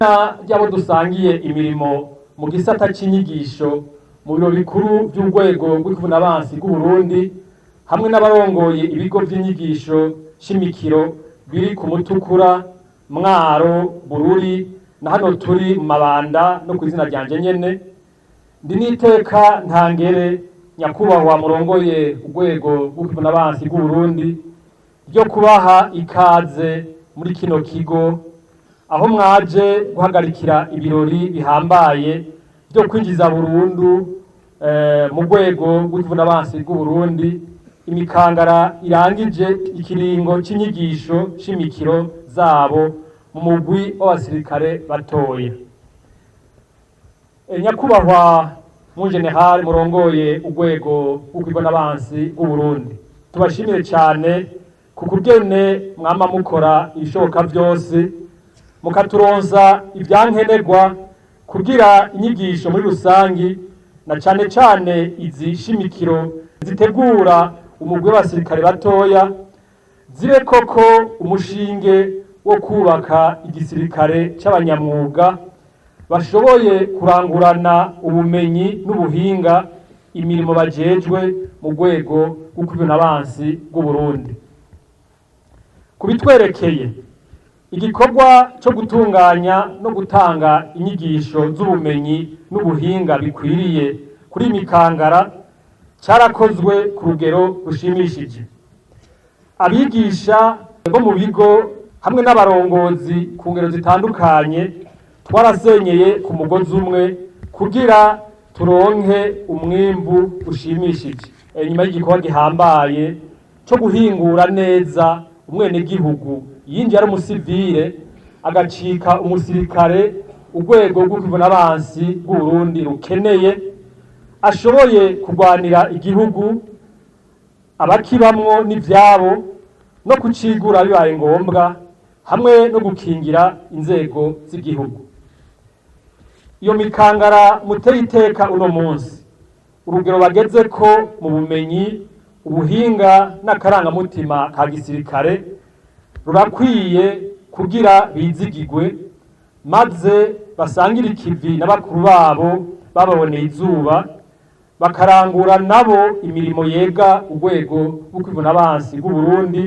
Ry'abo dusangiye imirimo mu gisata c'inyigisho mu biro bikuru vy'urwego rw'ikuvunabansi bw'Uburundi hamwe n'abarongoye ibigo vy'inyigisho shimikiro biri ku Mutukura, Mwaro, Bururi na hano turi mu Mabanda, no kw'izina ryanje nyene, ndi n'iteka ntangere, nyakubahwa murongoye urwego rw'ikuvunabansi bw'Uburundi, ryo kubaha ikaze muri kino kigo aho mwaje guhagarikira ibirori bihambaye byo kwinjiza burundu mu rwego rw'ikuvunabansi bw'Uburundi imikangara irangije ikiringo c'inyigisho shimikiro zabo mu mugwi w'abasirikare batoya. Nyakubahwa mu général murongoye urwego rw'ikuvunabansi bw'Uburundi, tubashimire cyane ku kugene mwama mukora ibishoboka byose mukaturonsa ivyankenerwa kugira inyigisho muri rusangi, na cane cane izi shimikiro zitegura umugwi w'abasirikare batoya, zibe koko umushinge wo kubaka igisirikare c'abanyamwuga bashoboye kurangurana ubumenyi n'ubuhinga imirimo bajejwe mu rwego rw'ukwivuna bw'Uburundi. Kubitwerekeye, igikorwa cyo gutunganya no gutanga inyigisho z'ubumenyi n'ubuhinga bikwiriye kuri mikangara carakozwe ku rugero rushimishije. Abigisha bo mu bigo hamwe n'abarongozi ku ngero zitandukanye twarasenyeye ku mugozi umwe kugira turonke umwimbu ushimishije. Nyuma y'igikorwa gihambaye co guhingura neza umwenegihugu yinjiye ari umusivile agacika umusirikare, urwego rw'ukwivuna bw'Uburundi rukeneye, ashoboye kurwanira igihugu, abakibamwo n'ivyabo, no kucigura bibaye ngombwa, hamwe no gukingira inzego z'igihugu. Iyo mikangara muteye iteka uno munsi, urugero bageze ko mu bumenyi, ubuhinga n'akarangamutima ka gisirikare rurakwiye kugira bizigigwe, maze basangire ikivi na bakuru babo bababoneye izuba, bakarangura nabo imirimo yega urwego rw'ukwivuna bw'Uburundi,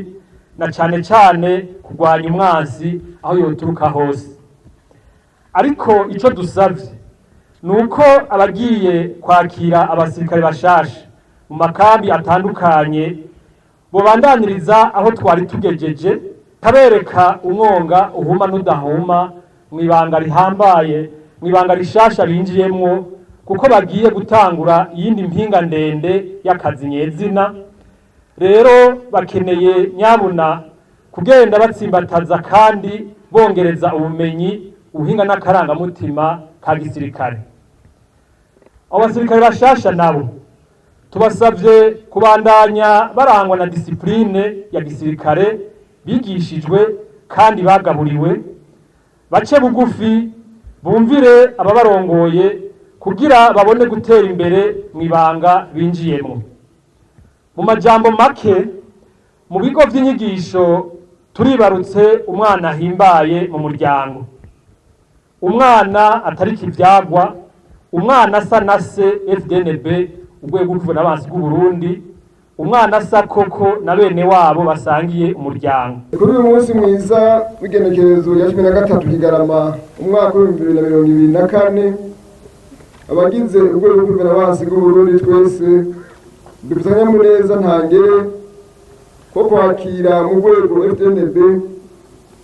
na cane cane kurwanya umwansi aho yoturuka hose. Ariko ico dusavye nuko abagiye kwakira abasirikare bashasha mu makambi atandukanye bobandaniriza aho twari tugejeje, kabereka umwonga uhuma n'udahuma mw'ibanga rihambaye, mw'ibanga rishasha binjiyemwo, kuko bagiye gutangura iyindi mpinga ndende y'akazi nyezina. Rero bakeneye nyabuna kugenda batsimbataza kandi bongereza ubumenyi, ubuhinga n'akarangamutima ka gisirikare. Abo basirikare bashasha nabo tubasavye kubandanya barangwa na discipline ya gisirikare bigishijwe kandi bagaburiwe, bace bugufi, bumvire ababarongoye kugira babone gutera imbere mw'ibanga binjiyemwo. Mu majambo make, mu bigo vy'inyigisho turibarutse umwana ahimbaye mu muryango, umwana atari kivyagwa, umwana asa na se FDNB, urwego rw'ukwivuna bw'Uburundi, umwana asa koko na bene wabo basangiye umuryango. Kuri uyu munsi mwiza w'igenekerezo rya 13 Kigarama umwaka w'2024, abagize urwego rw'ukwivuna bw'Uburundi twese dufite akanyamuneza ntangere ko kwakira mu rwego FDNB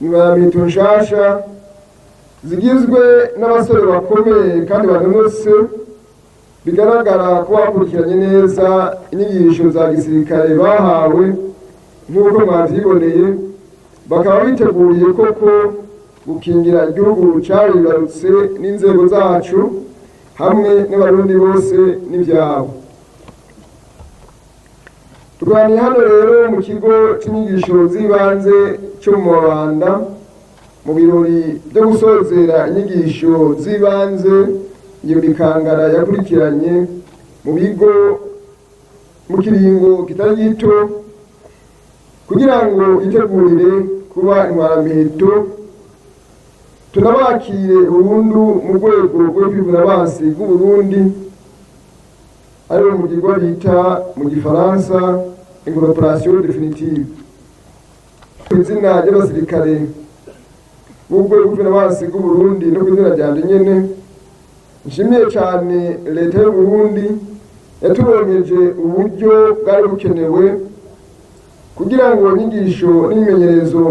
intwaramiheto nshasha zigizwe n'abasore bakomeye kandi banonotse, bigaragara ko bakurikiranye neza inyigisho za gisirikare bahawe nk'uko mwavyiboneye, bakaba biteguriye koko gukingira igihugu cabibarutse n'inzego zacu hamwe n'Abarundi bose n'ivyabo. Turwaniye hano rero mu kigo c'inyigisho z'ibanze cyo mu Mabanda, mu birori byo gusozera inyigisho z'ibanze iyo mikangara yakurikiranye mu bigo mu kiringo kitari gito kugira ngo itegurire kuba intwaramiheto. Tunabakire burundu mu rwego rwo kwivuna abansi bw'Uburundi, ariwo mugirwa bita mu Gifaransa incorporation définitive. Ku izina ry'abasirikare b'urwego rwo kwivuna abansi bw'Uburundi no ku izina ryanje nyene, nshimiye cane leta y'Uburundi yaturonkeje uburyo bwari bukenewe kugira ngo inyigisho n'imyimenyerezo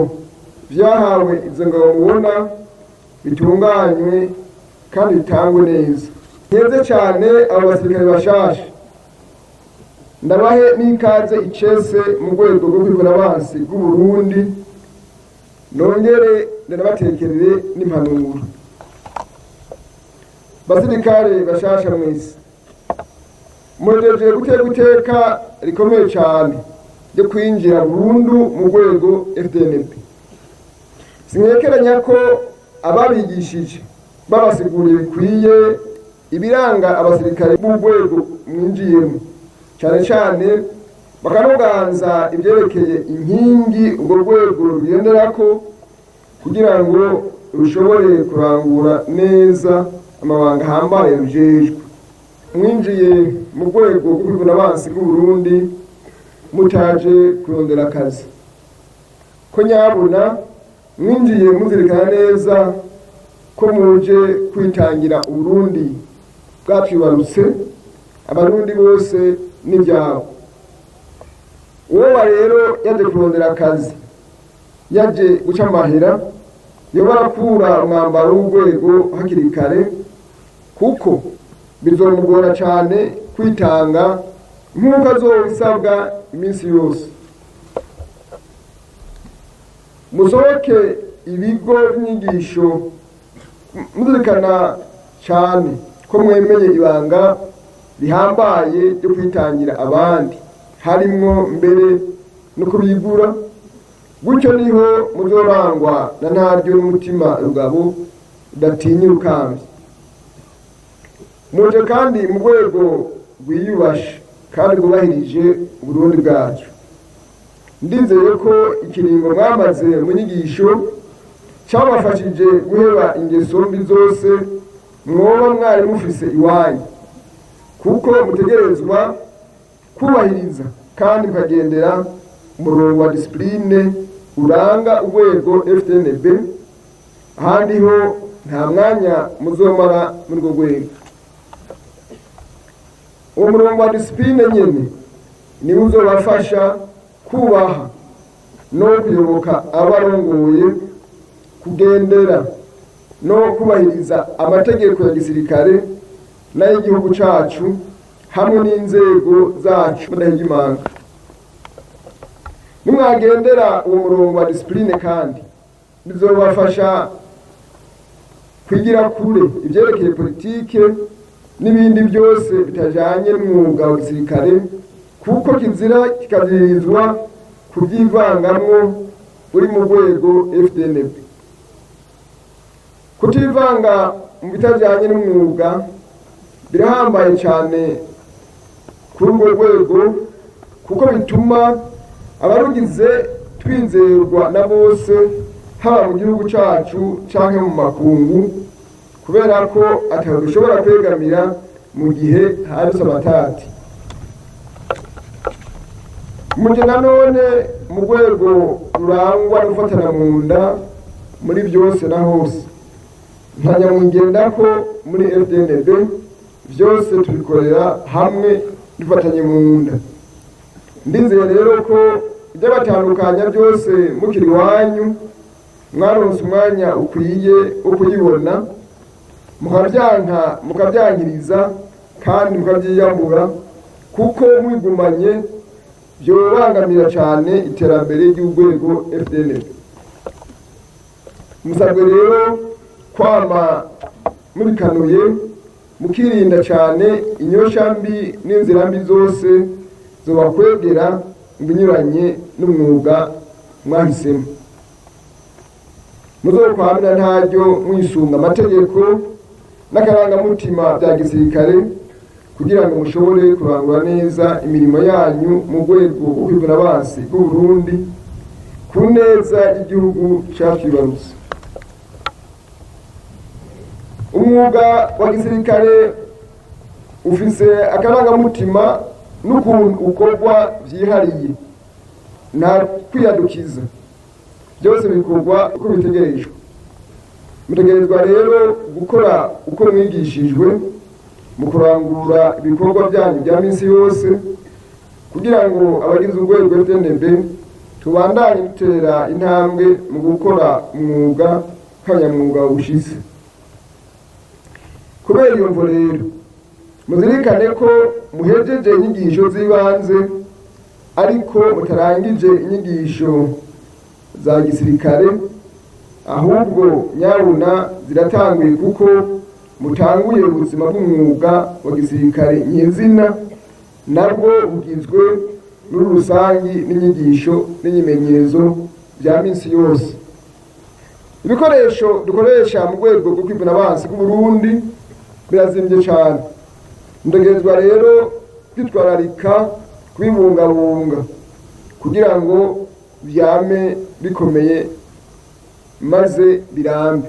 vyahawe izo ngabo mubona bitunganywe kandi bitangwe neza. Nkeze cyane abo basirikare bashasha, ndabahe n'ikaze icese mu rwego rwo kwivuna abansi bw'Uburundi, nongere ndanabatekerere n'impanuro. Basirikare bashasha mwese, muhejeje guteka iteka rikomeye cyane ryo kwinjira burundu mu rwego FDNB. Sinkekeranya ko ababigishije babasiguriye bikwiye ibiranga abasirikare b'urwego mwinjiyemo, cyane cyane bakanoganza ibyerekeye inkingi urwo rwego rugenderako kugira ngo rushobore kurangura neza amabanga ahambaye rujejwe. Mwinjiye mu rwego rwo kwivuna abansi bw'Uburundi mutaje kurondera akazi, ko nyabuna mwinjiye muzirikana neza ko muje kwitangira Uburundi bwatwibarutse, Abarundi bose n'ibyabo. Uwoba rero yaje kurondera akazi, yaje guca amahera, yoba arakura umwambaro w'urwego hakiri kare, kuko bizomugora cyane kwitanga nk'uko azobisabwa iminsi yose. Musohoke ibigo by'inyigisho muzirikana cyane ko mwemeye ibanga rihambaye ryo kwitangira abandi, harimwo mbere no kubigura. Gutyo niho muzorangwa na ntaryo n'umutima rugabo udatinya urukambye. Muje kandi mu rwego rwiyubashe kandi rwubahirije Uburundi bwacu. Ndizeye ko ikiringo mwamaze mu nyigisho cyabafashije guheba ingeso mbi zose mwoba mwari mufise iwanyu, kuko mutegerezwa kubahiriza kandi mukagendera umurongo wa discipline uranga urwego FDNB. Ahandi ho nta mwanya muzomara muri urwo rwego. Uwo murongo wa discipline nyene niwo uzobafasha kubaha no kuyoboka abarongoye, kugendera no kubahiriza amategeko ya gisirikare n'ay'igihugu cacu hamwe n'inzego zacu mudahigimanga. Nimwagendera uwo murongo wa discipline kandi bizobafasha kwigira kure ivyerekeye politike n'ibindi byose bitajanye n'umwuga wa gisirikare, kuko kizira kikaziririzwa kubyivangamwo uri mu rwego FDNB. Kutivanga mu bitajanye n'umwuga birahambaye cyane kuri urwo rwego, kuko bituma abarugize twizerwa na bose, haba mu gihugu cacu canke mu makungu, kubera ko ataho dushobora kwegamira mu gihe hadutse amatati. Muje nanone mu rwego rurangwa no gufatana mu nda muri byose na hose. Nta nyamwigenda ko muri FDNB byose tubikorera hamwe dufatanye mu nda. Ndizeye rero ko ibyabatandukanya byose mukiri iwanyu mwaronse umwanya ukwiye wo kuyibona, mukabyanka, mukabyankiriza kandi mukabyiyambura, kuko mwigumanye byobangamira cyane iterambere ry'urwego FDNB. Musabwe rero kwama mubikanuye, mukirinda cyane inyosha mbi n'inzira mbi zose zobakwegera mu binyuranye n'umwuga mwahisemo. Muzokwamira ntaryo mwisunga amategeko n'akarangamutima bya gisirikare, kugira ngo mushobore kurangura neza imirimo yanyu mu rwego rwo kwivuna abansi bw'Uburundi ku neza y'igihugu catwibarutse. Umwuga wa gisirikare ufise akarangamutima n'ukuntu ukorwa byihariye, nta kwiyadukiza, byose bikorwa uko bitegerejwe. Mutegerezwa rero gukora uko mwigishijwe mu kurangura ibikorwa byanyu bya minsi yose, kugira ngo abagize urwego FDNB tubandanye dutera intambwe mu gukora umwuga nk'abanyamwuga ushize. Kubera iyo mvo rero, muzirikane ko muhejeje inyigisho z'ibanze ariko mutarangije inyigisho za gisirikare, ahubwo nyabuna ziratanguye, kuko mutanguye ubuzima bw'umwuga wa gisirikare nyezina, nabwo bugizwe muri rusangi n'inyigisho n'imyimenyerezo bya minsi yose. Ibikoresho dukoresha mu rwego rwo kwivuna abansi bw'Uburundi birazimbye cyane. Mutegerezwa rero kwitwararika kubibungabunga kugira ngo byame bikomeye maze birambe.